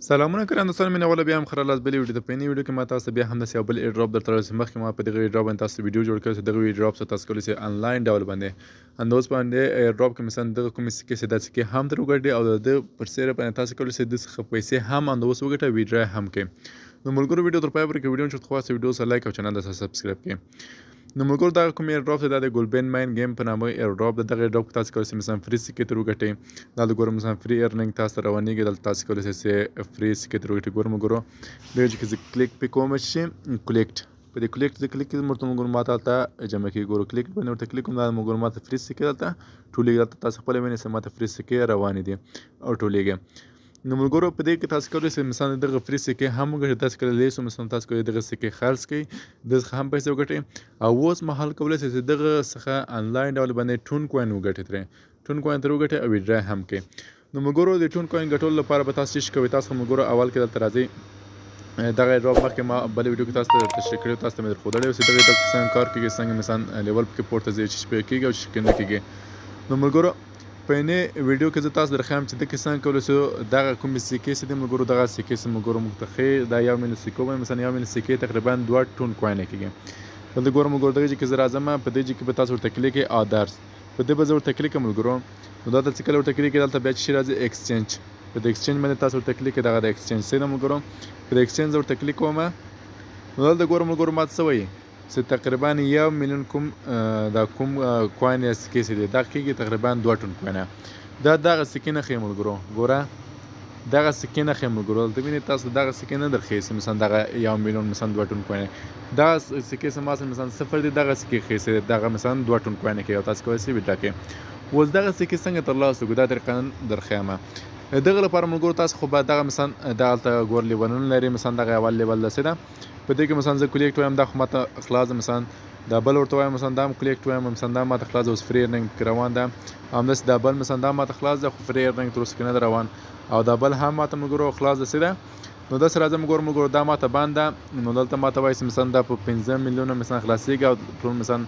سلامونه ګران دوستانو، مینه والا، بیا هم ښه راغلاست بلې ویډیو ته. په نوې ویډیو کې ما تاسو ته بیا هم داسې یو بل ایډراپ درته راوړی چې مخکې ما په دغه ایډراپ باندې تاسو ته ویډیو جوړ کړې چې دغه ایډراپ څخه تاسو کولی شئ انلاین ډول باندې اندوز باندې ایډراپ کې مثلا دغه کومې سکې چې دا سکې هم تر وګټي او د ده پر سیره باندې تاسو کولی شئ د څخه پیسې هم اندوز وګټه، ویډرا هم کوي. نو ملګرو، ویډیو تر پایه پورې که ویډیو چرته خواست، ویډیو سره لایک او چینل سره سبسکرایب کړئ. نو ملګرو، دغه کوم ایرډراپ دی، دا د ګلبین ماین ګیم په نامه ایرډراپ ده. دغه ایرډراپ تاسو کولی شئ مثلا فري سکې ترې وګټئ. دا د ګورم مثلا فري ارننګ تاسو ته روانېږي. دلته تاسو کولی شئ چې فري سکې ترې وګټئ. ګورم ملګرو، دغه چې زه کلیک پې کوم چې کلیکټ په دې کلیکټ زه کلیک کړم، ورته ملګرو ماته هلته جمع کېږي. ګورو، کلیک باندې ورته کلیک کوم، دا ملګرو ماته فري سکې دلته ټولېږي. دلته تاسو خپله وینئ چې ماته فري سکې روانې دي او ټولېږي. نو ملګرو، په دې کې تاسو کولی شئ مثلا دغه فري سکې هم وګټئ. تاسو کله لیسو مثلا تاسو کولی دغه سکې خرڅ کړئ، د څخه هم پیسې وګټئ او اوس مهال کولی شئ چې دغه څخه انلاین ډول باندې ټون کوین وګټئ، ترې ټون کوین ترې وګټئ او ویډرا هم کړئ. نو ملګرو، د ټون کوین ګټلو لپاره به تاسو څه کوئ؟ تاسو ملګرو اول کې دلته راځئ. دغه ډراپ مخکې ما بل ویډیو کې تاسو ته تشریح کړی، تاسو ته مې درښودلی و چې دغه ډراپ څنګه کار کوي، څنګه مثلا لیول پکې پورته ځي، چې پې کېږي او چې نه کېږي. نو ملګرو، په نې ویډیو کې زه تاسو درښیم چې د کې څنګه کولی شو دغه کومې سکې چې دي ملګرو، دغه سکې چې ملګرو موږ ته ښیي، دا یو میلیون سکو باندې مثلا یو میلیون سکې تقریبا 2 ټون کوینه کېږي. دلته ګورم ملګرو، دغه چې زه راځم، په دې چې کې به تاسو ورته کلیک آدرس په دې به زه ورته کلیک کوم. ملګرو، نو دلته چې کله ورته کلیک، دلته بیا چې راځي ایکسچینج، په دې ایکسچینج باندې تاسو ورته کلیک، دغه د ایکسچینج څه ده ملګرو، په دې ایکسچینج ورته کلیک کوم. نو دلته ګورم ملګرو، ما څه وایي چې تقریبا 1 میلیون کوم دا کوم کوین یا سکې څه دي، دا کېږي تقریبا 2 ټن کوینه. دا دغه سکې نه ښیي ملګرو، ګوره دغه سکې نه ښیي ملګرو. دلته وینئ تاسو، دغه سکې نه درښیي چې مثلا دغه 1 میلیون مثلا 2 ټن کوینه. دغه سکې چې ما مثلا صفر دي، دغه سکې ښیي چې دغه مثلا 2 ټن کوینه کوي او تاسو کولی شئ ویډرا کړئ. اوس دغه سکې څنګه ترلاسه کړو، دا طریقه نن درښیم. دغه لپاره ملګرو، تاسو خو به دغه مثلا دغلته ګور لیولونه لري. مثلا دغه اول لیول داسې ده، په دې کې مثلا زه کلیکټ وایم، دا خو ماته خلاص ده. مثلا دا بل ورته وایم، مثلا دا هم کلیکټ وایم، مثلا دا ماته خلاص ده، اوس فري ارننګ پکې روان ده. همداسې دا بل مثلا دا ماته خلاص ده، خو فري ارننګ تر اوسه کې نه ده روان او دا بل هم ماته ملګرو خلاص ده. څه ده؟ نو داسې راځم، ګورم ملګرو، دا ماته بند ده. نو دلته ماته وایي چې مثلا دا په 5 میلیونه مثلا خلاصېږي او ټول مثلا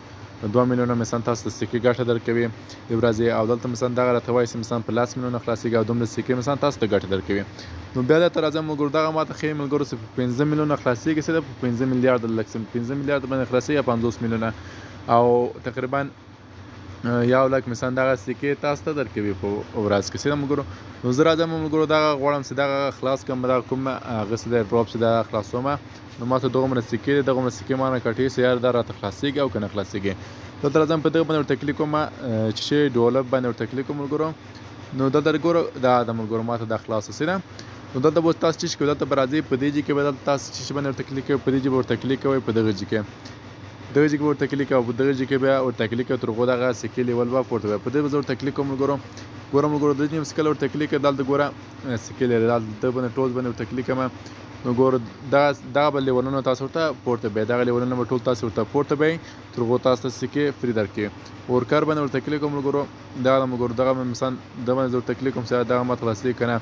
2 میلیونه مثلا تاسو ته سکې ګټه درکوي د ورځې او دلته مثلا دغه راته وایي چې مثلا په 10 میلیونه خلاصېږي او دومره سکې مثلا تاسو ته ګټه درکوي. نو بیا دلته راځم ملګرو، دغه ماته ښیي ملګرو چې په 5 میلیونه خلاصېږي. څه ده؟ په 5 میلیارډ لږ څه 5 میلیارډ باندې خلاصېږي، 50 میلیونه او تقریبا 1 لک مثلا دغه سکې تاسو ته درکوي په ورځ کې. څه ده ملګرو؟ نو زه راځم ملګرو، دغه غواړم چې دغه خلاص کړم، دغه کوم هغه څه دی ډراپ چې دغه خلاصوم. نو ما ته دغومره سکې دي، دغومره سکې ما نه کټې چې یار دا راته خلاصېږي او که نه خلاصېږي. دلته راځم، په دغه باندې ورته کلیک کوم چې شی ډولپ باندې ورته کلیک کوم ملګرو. نو دلته ګورو، دا د ملګرو ماته دا خلاص شي ده. نو دلته به تاسو چې کوم دلته به راځئ، په دې ځای کې به دلته تاسو چې باندې ورته کلیک کوئ، په دې ځای به ورته کلیک کوئ، په دغه ځای کې، دغه ځای کې به ورته کلیک او په دغه ځای کې بیا ورته کلیک کوئ، تر هغو دغه سکې لیول به پورته وي. په دې به زه ورته کلیک کوم ملګرو. ګورم ملګرو، دې ځای کله ورته کلیک، دلته ګوره سکې لري، دلته باندې ټول باندې ورته کلیک کوم. نو ګوره، دا به لیولونه تاسو ورته پورته بیا، دغه لیولونه به ټول تاسو ورته پورته بیا، تر هغو تاسو ته سکې فري درکړي. ورکر باندې ورته کلیک کوم ملګرو. دغه ملګرو، دغه مثلا دغه باندې ورته کلیک کوم چې دغه ماته خلاصېږي که نه.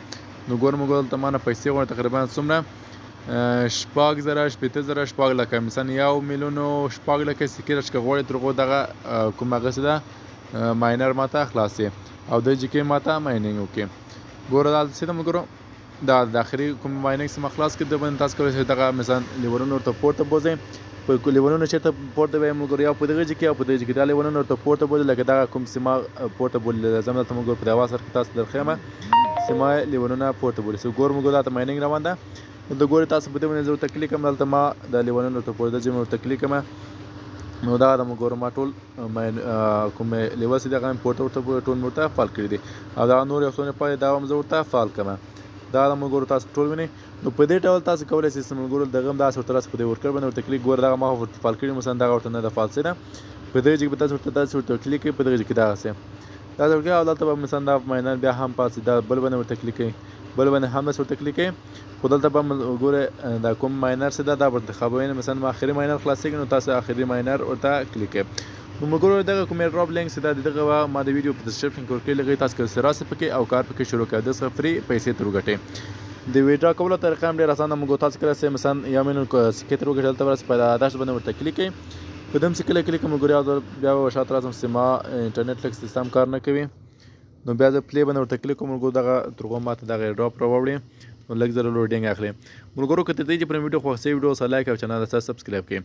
نو ګورم ملګرو، دلته ما نه پیسې غواړي تقریبا څومره؟ 60,000، 60,000، 6 لکه، مثلا 1 میلیون او 6 لکه سکې راڅخه غواړي، تر هغو دغه کوم هغه څه ده ماینر ماته خلاص او د جې کې ماته مایننګ وکړي. ګوره دا څه ده ملګرو، دا د اخري کوم مایننګ څخه خلاص کړي. د باندې تاسو کولی شئ دغه مثلا لیولونه ورته پورته بوځئ. په لیولونو چېرته پورته وایي ملګرو؟ یا په دغه ځای کې او په دغه ځای کې دا لیولونه ورته پورته بوځئ، لکه دغه کوم چې ما پورته بولي. ځم دلته ملګرو، په دې اواز سره تاسو درښیم چې ما لیولونه پورته بولي. څو ګور ملګرو، دلته مایننګ روان ده. دلته ګورئ تاسو، په دې باندې زه ورته کلیک کوم، دلته ما د لیولونه ورته پورته ځم، ورته کلیک کوم. نو دا د ملګرو ما ټول ماین کوم لیول چې دغه پورته ورته ټول ورته فعال کړي دي او دا نور یو څو نه پاتې، دا هم زه ورته فعال کړم. دا د ملګرو تاسو ټول وینئ. نو په دې ډول تاسو کولی شئ چې ملګرو دغه هم داسې ورته راسي. په دې ورکړ باندې ورته کلیک، ګوره دغه ما ورته فعال کړي، مثلا دغه ورته نه ده فعال. څه ده؟ په دې ځای کې به تاسو ورته داسې ورته کلیک کوئ، په دغه ځای کې دغسې داسې ورکړئ او دلته به مثلا دا ماینر بیا هم پاتې، دا بل باندې ورته کلیک کوئ، بل باندې هم داسې ورته کلیک کوئ. خو دلته به ګوره دا کوم ماینر څه ده، دا به انتخابوئ. مثلا ما اخري ماینر خلاصېږي، نو تاسو اخري ماینر ورته کلیک کوئ. نو ملګرو، دغه کوم ایرډراپ لینک چې دا دغه ما د ویډیو په ډسکرپشن کې ورکړی، لږ تاسو که راسئ پکې او کار پکې شروع کړئ، د څخه فري پیسې تر وګټئ. د ویډرا کولو طریقه هم ډېره اسانه ده. موږ تاسو کله چې مثلا 1 میلیون سکې تر وګټئ، دلته ورسئ، په داش باندې ورته کلیک کړئ. په دم چې کله کلیک کوم ملګرو، بیا به شاته راځم چې ما انټرنیټ لږ سیستم کار نه کوي. نو بیا زه پلی باندې ورته کلیک کوم ملګرو، دغه تر هغو ماته دغه ایرډراپ راوړي. نو لږ زره لوډینګ اخلي. ملګرو، که تر دې چې پر ویډیو خوښ شي، ویډیو سره لایک او چینل سره سبسکرایب کړئ.